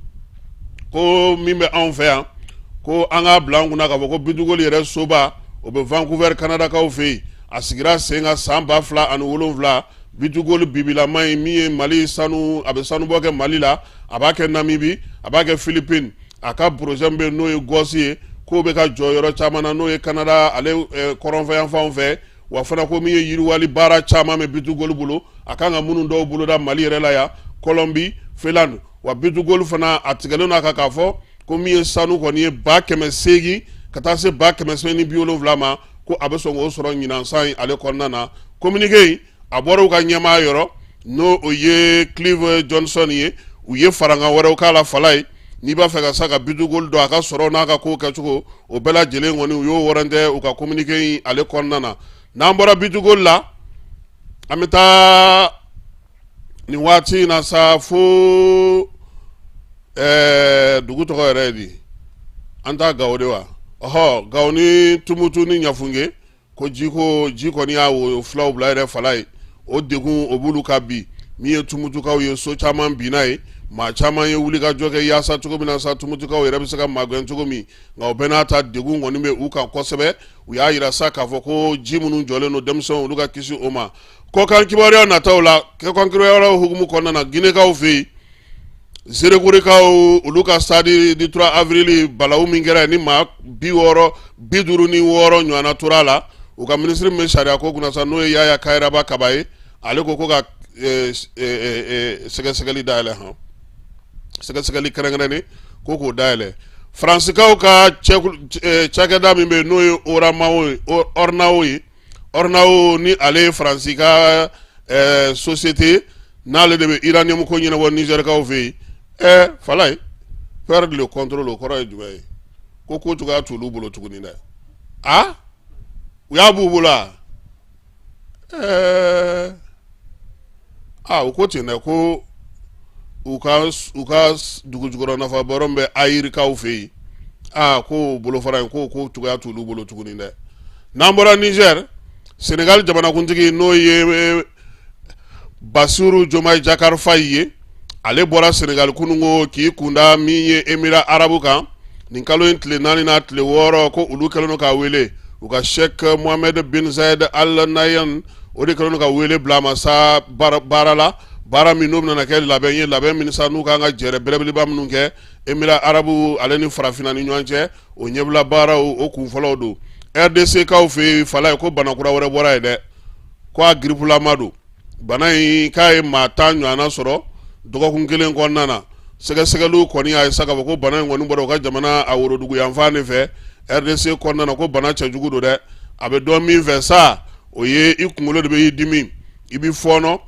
N: ko min bɛ anw fɛ yan, ko an k'a bila an kunna k'a fɔ ko B2Gold yɛrɛ soba, o bɛ Vancouver, Kanadakaw fɛ yen. A sigira sen kan san 2007. B2Gold bibilama ye min ye, Mali sanu, a bɛ sanubɔ kɛ Mali la, a b'a kɛ Namibi, a b'a kɛ Philippines. A ka projet min bɛ yen n'o ye GOSI ye, k'o bɛ ka jɔ yɔrɔ caman na, n'o ye Canada ale kɔrɔnfɛ yanfanw fɛ. Wa fana ko min ye yiriwali baara caman bɛ B2Gold bolo, a kan ka minnu dɔw boloda Mali yɛrɛ la yan, Colombie, Finlande. Wa B2Gold fana a tigɛlen don a kan k'a fɔ ko min ye sanu kɔni ye, 800 000 ka taa se 870,000 ma, ko a bɛ sɔn k'o sɔrɔ ɲinan san in ale kɔnɔna na. Communiqué in, a bɔra u ka ɲɛmaa yɔrɔ, n'o o ye Clive Johnson ye. U ye farankan wɛrɛw k'a la. Falaye, n'i b'a fɛ ka sa ka B2Gold dɔn, a ka sɔrɔ n'a ka kow kɛcogo, o bɛɛ lajɛlen kɔni u y'o wɔrɔntɛ u ka communiqué in ale kɔnɔna na. N'an bɔra B2Gold la, an bɛ taa nin waati in na sa fo dugu tɔgɔ yɛrɛ ye di? An taa Gawo de wa? Ɔhɔ, Gawo ni Tumutu ni Ɲafunke, ko jiko, ji kɔni y'a wo fulaw bila yɛrɛ. Falaye, o degun o b'olu kan bi. Min ye Tumutukaw ye, so caman binna ye, maa caman ye wulikajɔ kɛ yaasa cogo min na sa Tumutukaw yɛrɛ bɛ se ka magɛn cogo min. Nka o bɛɛ n'a ta, degun kɔni bɛ u kan kosɛbɛ. U y'a yira sa k'a fɔ ko ji minnu jɔlen don, denmisɛnw olu ka kisi o ma. Kɔkan kibaruya nataw la, kɔkan kibaruyaw hukumu kɔnɔna na, Ginekaw fɛ yen, Zerekorekaw olu ka stade du 3 avril, balawu min kɛra ni maa 56 ɲɔgɔnna tora a la, u ka minisiri min bɛ sariya ko kunna sa, n'o ye Yaya Kayiraba Kaba ye, ale ko ko ka sɛgɛsɛgɛli dayɛlɛ. Hɔn, Sɛgɛsɛgɛli kɛrɛnkɛrɛnnen ko k'o dayɛlɛ. Faransikaw ka cakɛda min bɛ yen, n'o ye Oramao ye, Ornao ye, Ornao ni ale ye Faransi ka société, n'ale de bɛ uranium ko ɲɛnabɔ Nizɛrikaw fɛ yen. Falaye, perdre le contrôle, o kɔrɔ ye jumɛn ye? Ko ko cogoya t'olu bolo tuguni dɛ. A u y'a b'u bolo a aa u ko ten dɛ, ko u ka dugujukɔrɔ nafabɔrɔ bɛ Ayirikaw fɛ yen. Aa ko bolofara in, ko cogoya t'olu bolo tuguni dɛ. N'an bɔra Niger, Senegal jamanakuntigi, n'o ye Basiru Jomayi Jakar Fayi ye, ale bɔra Senegal kununko k'i kunda min ye Émirats arabes kan nin kalo in tile 4 n'a tile 6, ko olu kɛlen don k'a wele. U ka Sheikh Mohamed bin Zayed Al Nahyan, o de kɛlen don ka wele bila a ma sa baara la, baara min n'o bɛna kɛ labɛn ye, labɛn min sa n'u kan ka jɛrɛ belebeleba minnu kɛ Émirats arabes ale ni farafinna ni ɲɔgɔn cɛ, o ɲɛbila baaraw, o kunfɔlɔw don. RDC kaw fɛ yen, Falaye, ko bana kura wɛrɛ bɔra yen dɛ, ko a giripulama don. Bana in k'a ye maa 10 ɲɔgɔnna sɔrɔ dɔgɔkun kelen kɔnɔna na. Sɛgɛsɛgɛliw kɔni y'a ye sa k'a fɔ ko bana in kɔni bɔra u ka jamana a worodugu yanfan de fɛ, RDC kɔnɔna na. Ko bana cɛjugu don dɛ. A bɛ dɔn min fɛ sa, o ye i kunkolo de bɛ y'i dimi, i bɛ fɔɔnɔ,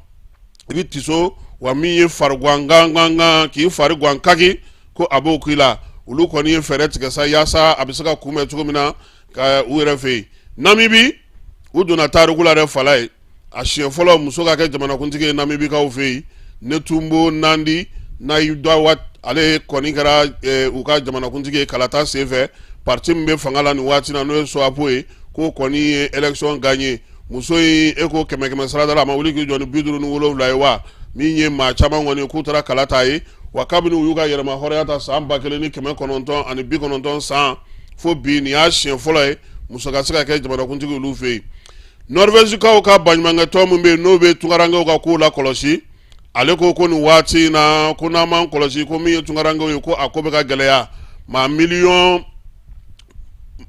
N: i bɛ tiso, wa min ye fariguan gangangan, k'i fari guan kaki, ko a b'o k'i la. Olu kɔni ye fɛɛrɛ tigɛ sa yaasa a bɛ se ka kunbɛn cogo min na ka u yɛrɛ fɛ yen. Namibi, u donna tariku la dɛ, Falaye. A siɲɛ fɔlɔ muso ka kɛ jamanakuntigi ye Namibikaw fɛ yen, Netumbo Nandi Ndaitwah, ale kɔni kɛra u ka jamanakuntigi ye kalata senfɛ. Parti min bɛ fanga la nin waati na, n'o ye SWAPO ye, k'o kɔni ye élection gagné. Muso in, e ko kɛmɛ kɛmɛ sarada la, a ma wuli k'i jɔ ni 57 ye wa? Min ye maa caman kɔni k'u taara kala ta ye. Wa kabini u y'u ka yɛrɛma hɔrɔnya ta san 1990 san fo bi, nin y'a siɲɛ fɔlɔ ye muso ka se ka kɛ jamanakuntigi olu fɛ yen. Norvègekaw ka baɲumankɛtɔn min bɛ yen, n'o bɛ tunkarankew ka kow la kɔlɔsi, ale ko ko nin waati in na, ko n'an m'an kɔlɔsi, ko min ye tunkarankew ye, ko a ko bɛ ka gɛlɛya. Maa 91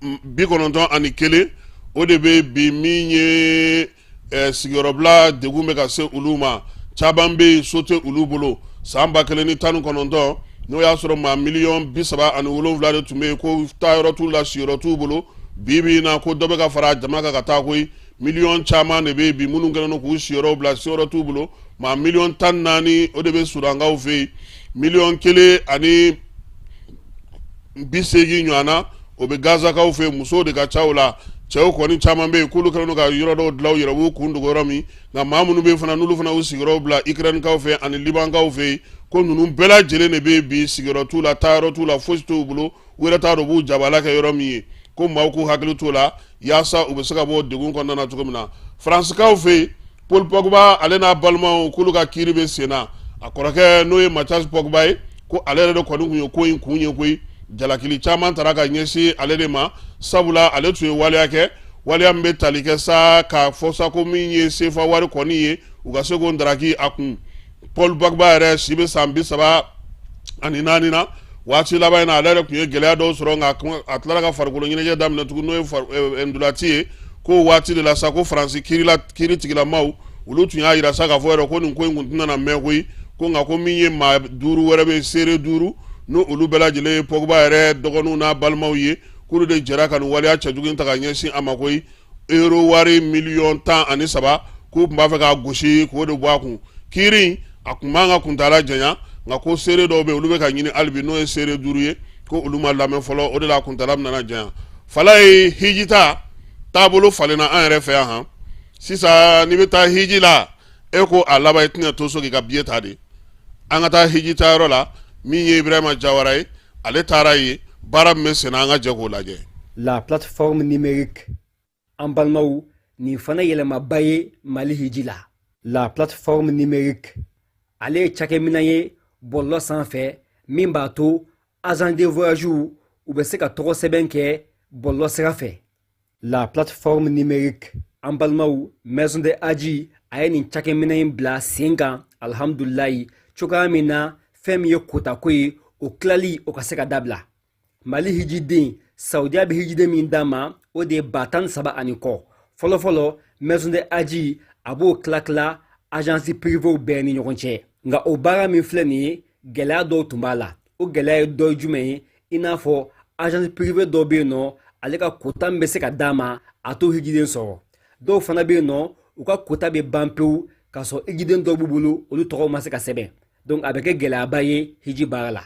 N: miliyɔn o de bɛ bi min ye sigiyɔrɔbila degun bɛ ka se olu ma. Caman bɛ yen, so tɛ olu bolo. San 2019, n'o y'a sɔrɔ maa 37 miliyɔn de tun bɛ yen, ko taayɔrɔ t'u la, siyɔrɔ t'u bolo. Bi bi in na, ko dɔ bɛ ka fara jama kan ka taa koyi. Miliyɔn caman de bɛ yen bi minnu kɛlen don k'u siyɔrɔw bila, siyɔrɔ t'u bolo. Maa 14 miliyɔn, o de bɛ Sudankaw fɛ yen. 1.8 miliyɔn ɲɔgɔn na, o bɛ Gazakaw fɛ yen. Musow de ka ca o la. Cɛw kɔni caman bɛ yen k'olu kɛlen don ka yɔrɔ dɔw dilan u yɛrɛ b'u kun dogo yɔrɔ min. Nka maa minnu bɛ yen fana, n'olu fana y'u sigiyɔrɔw bila Ukrainekaw fɛ ani Libankaw fɛ yen, ko ninnu bɛɛ lajɛlen de bɛ yen bi, sigiyɔrɔ t'u la, taayɔrɔ t'u la, fosi t'u bolo, u yɛrɛ t'a dɔn u b'u jabala kɛ yɔrɔ min ye. Ko maaw k'u hakili t'o la yaasa u bɛ se ka bɔ degun kɔnɔna na cogo min na. Faransikaw fɛ yen, Paul Pogba ale n'a balimaw, k'olu ka kiiri bɛ sen na. A kɔrɔkɛ, n'o ye Mathias Pogba ye, ko ale yɛrɛ de kɔni tun ye ko in kun ye koyi. Jalakili caman tara ka ɲɛsin ale de ma, sabula ale tun ye waleya kɛ, waleya min bɛ tali kɛ sa k'a fɔ sa ko min ye sefa wari kɔni ye, u ka se k'o daraki a kun. Paul Pogba yɛrɛ si bɛ san 34 na. Waati laban in na, ale yɛrɛ tun ye gɛlɛya dɔw sɔrɔ, nka a tilara ka farikolo ɲɛnajɛ daminɛ tugun, n'o ye ndulati ye. Ko waati de la sa, ko Faransi kiiri tigilamaw, olu tun y'a yira sa k'a fɔ yɛrɛ ko nin ko in kun tɛna mɛn koyi. Ko nka ko min ye maa duuru wɛrɛ bɛ, seere duuru, n'o olu bɛɛ lajɛlen ye Pogba yɛrɛ dɔgɔninw n'a balimaw ye, k'olu de jɛra ka nin waleya cɛjugu in ta ka ɲɛsin a ma koyi. Euro wari 13 miliyɔn, k'u tun b'a fɛ k'a gosi k'o de bɔ a kun. Kiiri a kun man ka kuntaala janya, nka ko seere dɔw bɛ yen, olu bɛ ka ɲini hali bi, n'o ye seere duuru ye, ko olu ma lamɛn fɔlɔ, o de la a kuntaala bɛna janya. Falaye, hijita taabolo falenna an yɛrɛ fɛ yan han. Sisan n'i bɛ taa hiji la, e ko a laban i tɛna to so k'i ka billet ta de. An ka taa hiji taayɔrɔ la, min ye Ibrahima Jawara ye, ale taara yen, baara min bɛ sen na, an ka jɛ k'o lajɛ.
O: La plateforme numérique, an balimaw, nin fana yɛlɛmaba ye Mali hiji la. La plateforme numérique, ale ye cakɛminɛn ye bɔlɔlɔ sanfɛ min b'a to agent de voyage u bɛ se ka tɔgɔ sɛbɛn kɛ bɔlɔlɔ sira fɛ. La plateforme numérique, an balimaw, Maison de Hadji a ye nin cakɛminɛn in bila sen kan, alhamdulilayi, cogoya min na fɛn min ye kotako ye, o tilali o ka se ka dabila. Mali hijiden, Saudiya bɛ hijiden min d'a ma, o de ye 13 000 ani kɔ. Fɔlɔfɔlɔ, Maison de Hadji a b'o tila tila agence privéw bɛɛ ni ɲɔgɔn cɛ. Nka o baara min filɛ nin ye, Gɛlɛya dɔw tun b'a la. O gɛlɛya ye dɔ ye jumɛn ye? I n'a fɔ agence privée dɔ bɛ yen nɔ, ale ka quota min bɛ se ka d'a ma, a t'o hijiden sɔrɔ. Dɔw fana bɛ yen nɔ, u ka quota bɛ ban pewu k'a sɔrɔ hijiden dɔw b'u bolo, olu tɔgɔ ma se ka sɛbɛn. Donc a bɛ kɛ gɛlɛyaba ye hiji baara la.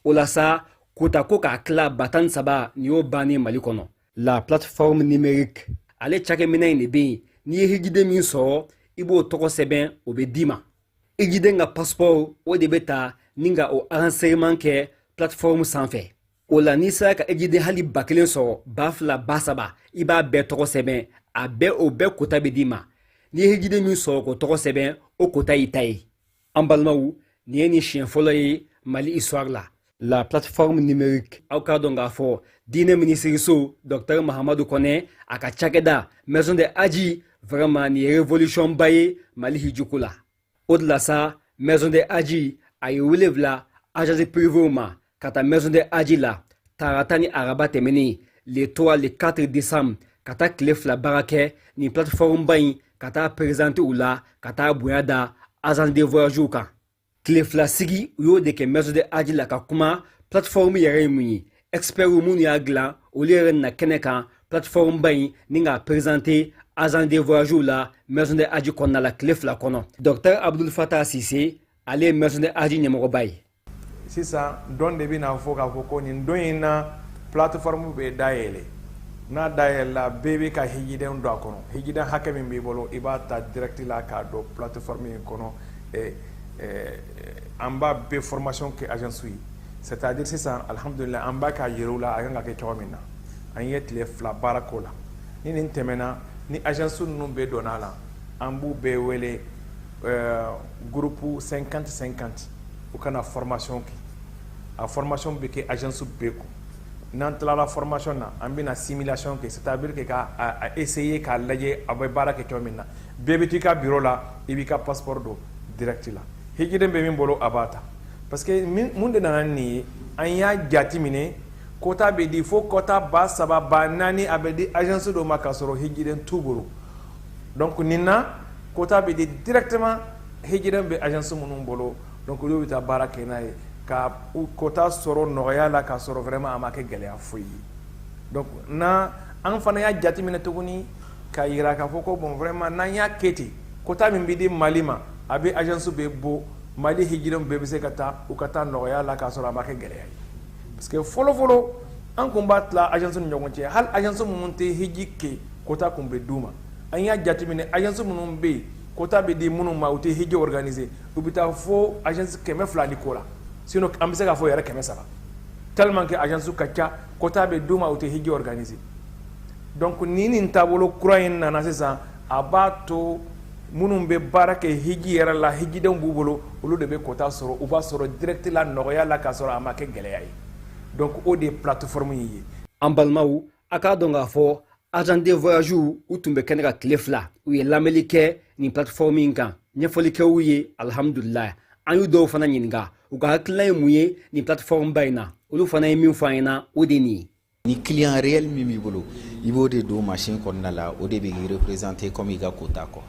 O: O la sa, quota ko k'a tila 13,000, nin y'o bannen Mali kɔnɔ. La plateforme numérique, ale cakɛminɛ in de bɛ yen. N'i ye hijiden min sɔrɔ, i b'o tɔgɔ sɛbɛn, o bɛ d'i ma. Hijiden ka passeport, o de bɛ ta ni ka o enregistrement kɛ plateforme sanfɛ. O la, n'i sera ka hijiden hali 1000 sɔrɔ, 2000, 3000, i b'a bɛɛ tɔgɔ sɛbɛn, a bɛɛ, o bɛɛ quota bɛ d'i ma. N'i ye hijiden min sɔrɔ k'o tɔgɔ sɛbɛn, o quota y'i ta ye. An balimaw, nin ye nin siɲɛ fɔlɔ ye Mali histoire la, la plateforme numérique. Aw k'a dɔn k'a fɔ diinɛ minisiriso, Dr Mahamadu Kɔnɛ, a ka cakɛda Maison de Hadji, vraiment nin ye révolution ba ye Mali hijiko la. O de la sa, Maison de Hadji a ye wele bila agence privéw ma ka taa Maison de Hadji la tarata ni araba tɛmɛnen, le 3, le 4 décembre, ka taa tile 2 baara kɛ nin plateforme ba in, ka taa présenter u la, ka taa bonya da agence de voyage kan. Tile 2 sigi, u y'o de kɛ Maison de Hadji la, ka kuma plateforme yɛrɛ ye mun ye, experts minnu y'a dilan, olu yɛrɛ nana kɛnɛ kan, plateforme ba in, ni k'a présenter agence de voyage la Maison de Hadji kɔnɔna la tile 2 kɔnɔ. Docteur Abdul Fatah Sise, ale ye Maison de Hadji ɲɛmɔgɔba ye.
P: Sisan dɔn de bɛna fɔ k'a fɔ ko nin don in na, plateforme bɛ dayɛlɛ. N'a dayɛlɛla, bɛɛ bɛ ka hijiden don a kɔnɔ. Hijiden hakɛ min b'i bolo, i b'a ta direct la k'a don plateforme in kɔnɔ. An b'a bɛɛ formation kɛ agence ye, c'est à dire sisan, alhamdulillah, an b'a k'a yɛrɛ la a kan ka kɛ cogo min na. An ye tile 2 baara k'o la. Ni nin tɛmɛna, ni agence ninnu bɛɛ donna a la, an b'u bɛɛ wele groupe 50 50, u kana formation kɛ. A formation bɛ kɛ agence bɛɛ kun. N'an tilala formation na, an bɛna simulation kɛ, c'est à dire que ka a essayer k'a lajɛ a bɛ baara kɛ cogo min na. Bɛɛ bɛ t'i ka bureau la, i b'i ka passeport don direct la. Hijiden bɛ min bolo, a b'a ta. Parce que mun de nana ni nin ye? An y'a jate minɛ, quota bɛ di fo quota 3000, 4000, a bɛ di agence dɔ ma k'a sɔrɔ hijiden t'u bolo. Donc nin na, quota bɛ di directement hijiden bɛ agence minnu bolo. Donc olu bɛ taa baara kɛ n'a ye ka quota sɔrɔ nɔgɔya la, k'a sɔrɔ vraiment a ma kɛ gɛlɛya foyi ye. Donc na an fana y'a jateminɛ tuguni k'a yira k'a fɔ ko bon, vraiment, n'an y'a kɛ ten, quota min bɛ di Mali ma, a bɛ agence bɛ bɔ, Mali hijidenw bɛɛ bɛ se ka taa, u ka taa nɔgɔya la k'a sɔrɔ a ma kɛ gɛlɛya ye. Parce que fɔlɔ fɔlɔ, an kun b'a tila agence ni ɲɔgɔn cɛ. Hali agence minnu tɛ hiji kɛ, quota kun bɛ d'u ma. An y'a jateminɛ, agence minnu bɛ yen, quota bɛ di minnu ma, u tɛ hiji organiser, u bɛ taa fo agence 200 ni kɔ la, sinon an bɛ se k'a fɔ yɛrɛ 300, tellement que agence ka ca, quota bɛ d'u ma, u tɛ hiji organiser. Donc ni nin taabolo kura in nana sisan, a b'a to minnu bɛ baara kɛ hiji yɛrɛ la, hijidenw b'u bolo, olu de bɛ quota sɔrɔ, u b'a sɔrɔ direct la nɔgɔya la k'a sɔrɔ a ma kɛ gɛlɛya ye. Donc o de ye plateforme in ye.
O: An balimaw, a k'a dɔn k'a fɔ agent de voyage u tun bɛ kɛnɛ ka tile 2, u ye lamɛnli kɛ nin plateforme in kan, ɲɛfɔli kɛ u ye. Alhamdulilayi, an y'u dɔw fana ɲininka u ka hakilina ye mun ye nin plateforme ba in na. Olu fana ye min fɔ an ɲɛna, o de nin ye.
Q: Ni client réel min b'i bolo, i b'o de don machine kɔnɔna la, o de bɛ représenter comme i ka quota quoi.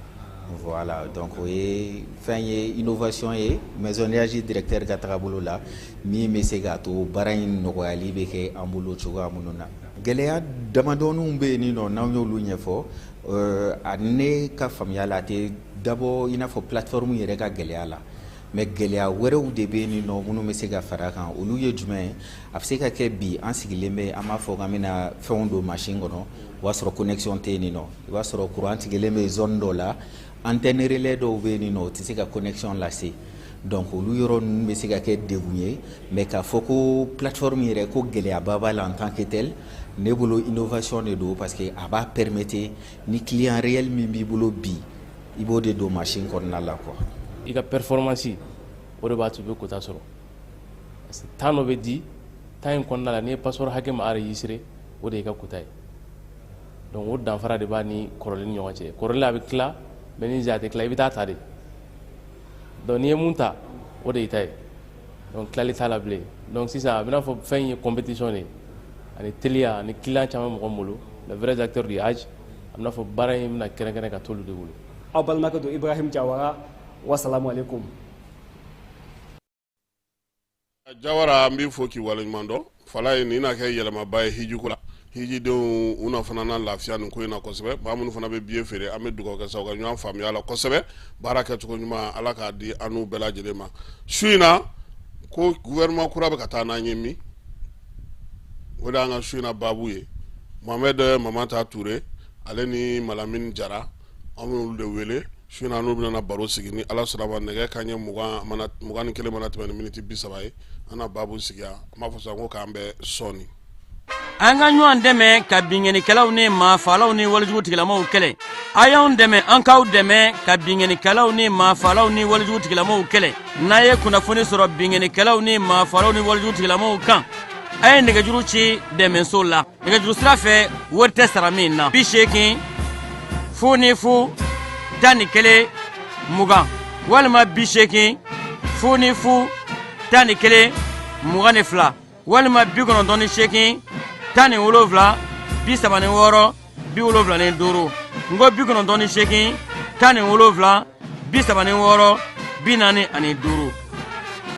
Q: Voilà, donc o ye fɛn ye, innovation ye Maison de Hadji directeur ka tagabolo la, min bɛ se k'a to baara in nɔgɔyali bɛ kɛ an bolo cogoya minnu na. Gɛlɛya damadɔninw bɛ yen nɔ, n'anw y'olu ɲɛfɔ, a ne ka faamuya la, a tɛ dabɔ i n'a fɔ plateforme yɛrɛ ka gɛlɛya la, mais gɛlɛya wɛrɛw de bɛ yen nɔ minnu bɛ se ka fara a kan. Olu ye jumɛn ye? A bɛ se ka kɛ bi, an sigilen bɛ, an b'a fɔ k'an bɛna fɛnw don machine kɔnɔ, o b'a sɔrɔ connexion tɛ yen nɔ. I b'a sɔrɔ courant tigɛlen bɛ zone dɔ la, antenne relais dɔw bɛ yen nɔ, o tɛ se ka connexion lase. Donc olu yɔrɔ ninnu bɛ se ka kɛ degun ye. Mais k'a fɔ ko plateforme yɛrɛ ko gɛlɛyaba b'a la en tant que tel, ne bolo innovation de don, parce que a b'a permettre ni client réel min b'i bolo bi, i b'o de don machine kɔnɔna la quoi.
R: I ka performance, o de b'a to i bɛ quota sɔrɔ, parce que temps dɔ bɛ di, temps in kɔnɔna la, n'i ye passeport hakɛ min enregistré, o de y'i ka quota ye. Donc o danfara de b'a ni kɔrɔlen ni ɲɔgɔn cɛ. Kɔrɔlen, a bɛ tila, mais ni a tɛ tila, i bɛ taa ta de. Donc n'i ye mun ta, o de y'i ta ye. Donc tilali t'a la bilen. Donc sisan, a bɛ n'a fɔ fɛn ye compétition de ye, ani teliya, ani client caman mɔgɔ min bolo, les vrais acteurs du Hajj, a bɛ n'a fɔ baara in bɛna kɛrɛnkɛrɛn ka t'olu de bolo.
O: Aw balimakɛ don, Ibrahim Jawara. Wasalamu alaikum.
N: Jawara, an b'i fo k'i waleɲuman dɔn. Fala ye nin na kɛ yɛlɛmaba ye hijiko la. Hijidenw, u na fana na lafiya nin ko in na kosɛbɛ. Maa minnu fana bɛ billet feere, an bɛ dugawu kɛ sa u ka ɲɔgɔn faamuya la kosɛbɛ. Baara kɛcogo ɲuman, Ala k'a di an n'u bɛɛ lajɛlen ma. Su in na, ko gouvernement kura bɛ ka taa n'an ye min, o de y'an ka su in na baabu ye. Mohamed Mamata Toure, ale ni Malamine Jara, an b'olu de wele su in na. N'u bɛna baro sigi ni Ala sɔnna ma, nɛgɛ kanɲɛ 21 mana tɛmɛ ni miniti 30 ye, an na baabu sigi yan. An b'a fɔ sa ko k'an bɛ sɔɔni.
S: An ka ɲɔgɔn dɛmɛ ka binkannikɛlaw ni maafalaw ni walejugu tigilamaw kɛlɛ. A y'anw dɛmɛ, an k'aw dɛmɛ ka binkannikɛlaw ni maafalaw ni walejugu tigilamaw kɛlɛ. N'a ye kunnafoni sɔrɔ binkannikɛlaw ni maafalaw ni walejugu tigilamaw kan, a ye nɛgɛjuru ci dɛmɛso la nɛgɛjuru sira fɛ, wari tɛ sara min na: 80 00 11 20 walima 80 00 11 22 walima 98 17 36 75. N ko 98 17 36 45.